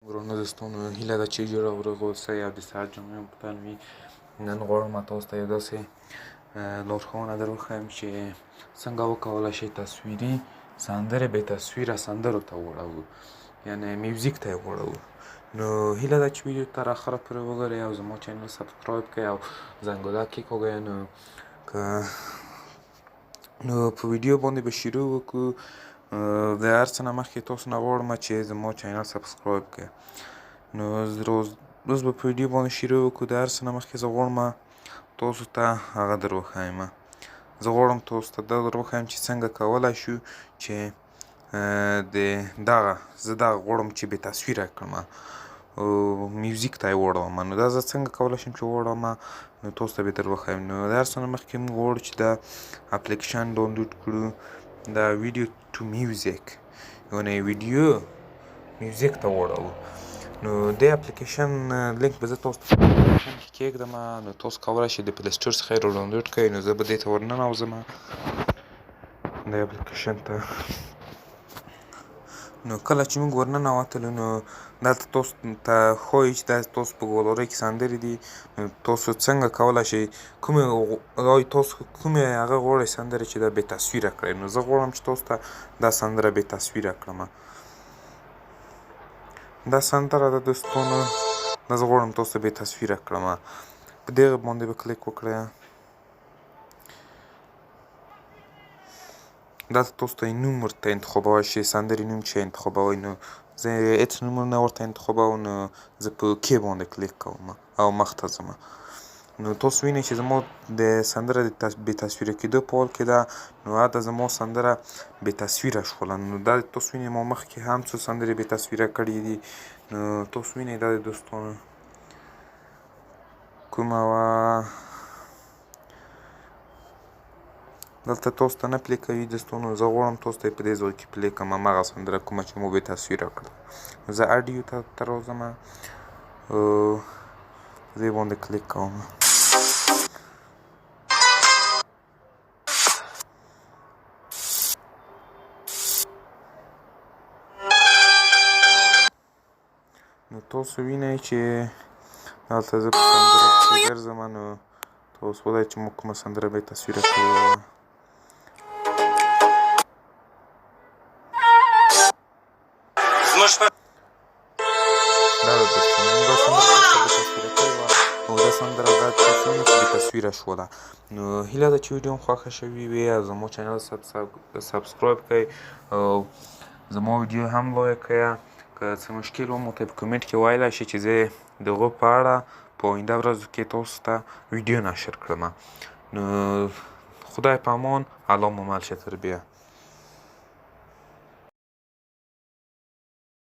ورونو دوستانو، هیله ده چې جوړ او روغ اوسئ او د صحت جامې مو په تن وي. نن غواړم تاسو ته یو داسې لارښوونه در وښیم چې څنګه وکولی شئ تصویري سندرې بې تصویره سندرو ته واړوو، یعنې میوزیک ته یې واړوو. نو هیله ده چې ویډیو تر اخره پورې وګورئ او زما چینل subscribe کړئ او زنګوله کېکاږئ. نو که نو په ویډیو باندې به شروع وکړو. د هر څه نه مخکې تاسو نه غواړم چې زما چینل subscribe کړئ. نو اوس به په ویډیو باندې شروع وکړو. د هر څه نه مخکې زه غواړم تاسو ته هغه در وښایم. زه غواړم تاسو ته دا در وښایم چې څنګه کولی شو چې د دغه زه دغه غواړم چې بې تصویره کړم او میوزیک ته یې واړوم. نو دا زه څنګه کولی شم چې واړوم، نو تاسو ته به در وښایم. نو د هر څه نه مخکې موږ غواړو چې دا اپلیکیشن ډاونلوډ کړو، دا video to music، یعنې ویډیو میوزیک ته واړوو. نو دې اپلیکیشن لینک به زه تاسو ته په ډیسکرپشن کې کېږدم، نو تاسو کولی شئ د Play Store څخه یې ډاونلوډ کړئ. نو زه به دې ته ورننوځم، دې اپلیکیشن ته. نو کله چې موږ ورننوتلو، نو دلته تاسو ته ښایي چې دا تاسو په ګالرۍ کې سندرې دي. نو تاسو څنګه کولی شئ کومې تاسو کومې هغه غواړئ سندرې چې دا بې تصویره کړئ. نو زه غواړم چې تاسو ته دا سندره بې تصویره کړم. دا سندره ده دوستانو، دا زه غواړم تاسو ته بې تصویره کړم. په دې باندې به کلیک وکړئ. دلته تاسو ته نوم ورته انتخابولی شئ، سندرې نوم چې انتخابوئ. نو زه هېڅ نوم نه ورته انتخابوم، نو زه په OK باندې کلیک کوم او مخته ځم. نو تاسو وینئ چې زما د سندره د بې تصویره کېدو په حال کې ده. نو هلته زما سندره بې تصویره شوله. نو دا تاسو وینئ، ما مخکې هم څو سندرې بې تصویره کړې دي. نو تاسو وینئ دا د دوستانو کومه وه، دلته تاسو ته نه play کوي دوستانو. زه غواړم تاسو ته په دې ځای کې play کړم هماغه سندره کومه چې مو بې تصویره کړه. زه audio ته راځم او دې باندې کلیک کوم. نو تاسو وینئ چې دلته زه په سندره پسې ګرځم. نو تاسو ولای چې موږ کومه سندره بې تصویره کړې وه. دا ده دوستانو، دا سندره تاسو بې تصویره کړې وه او دا سندره دا تاسو وینئ چې بې تصویره شوله. نو هیله ده چې ویډیو مو خوښه شوې وي او زما چینل subscribe کړئ او زما ویډیو هم like کړئ. که څه مشکل و مو ته په کومنټ کې ویلی شئ چې زه د هغو په اړه په آینده ورځو کې تاسو ته ویډیو نشر کړم. نو خدای په امان، الله مو مل شه تر بیا.